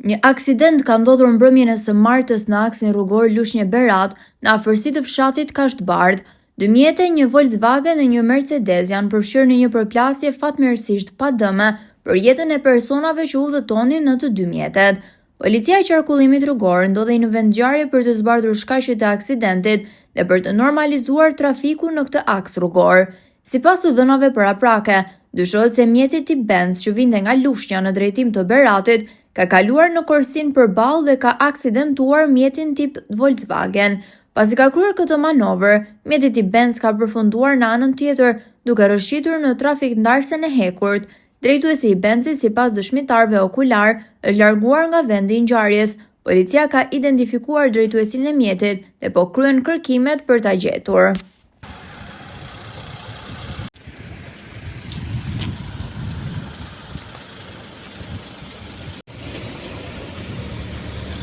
Një aksident ka ndodhur mbrëmjen e së martës në aksin rrugor Lushnjë-Berat, në afërsi të fshatit Kashtbardh. Dy mjete, një Volkswagen dhe një Mercedes janë përfshirë në një përplasje fatmirësisht pa dëme për jetën e personave që udhëtonin në të dy mjetet. Policia e qarkullimit rrugor ndodhej në vendngjarje për të zbardhur shkaqet e aksidentit dhe për të normalizuar trafikun në këtë aks rrugor. Sipas të dhënave paraprake, dyshohet se mjeti tip Benz që vinte nga Lushnja në drejtim të Beratit ka kaluar në korsinë përballë dhe ka aksidentuar mjetin tip Volkswagen. Pasi ka kryer këtë manovër, mjeti tip Benz ka përfunduar në anën tjetër, duke rrëshqitur në trafikndarësen e hekurt. Drejtuesi i Benzit, sipas dëshmitarëve okularë, është larguar nga vendi i ngjarjes. Policia ka identifikuar drejtuesin e mjetit dhe po kryen kërkimet për ta gjetur.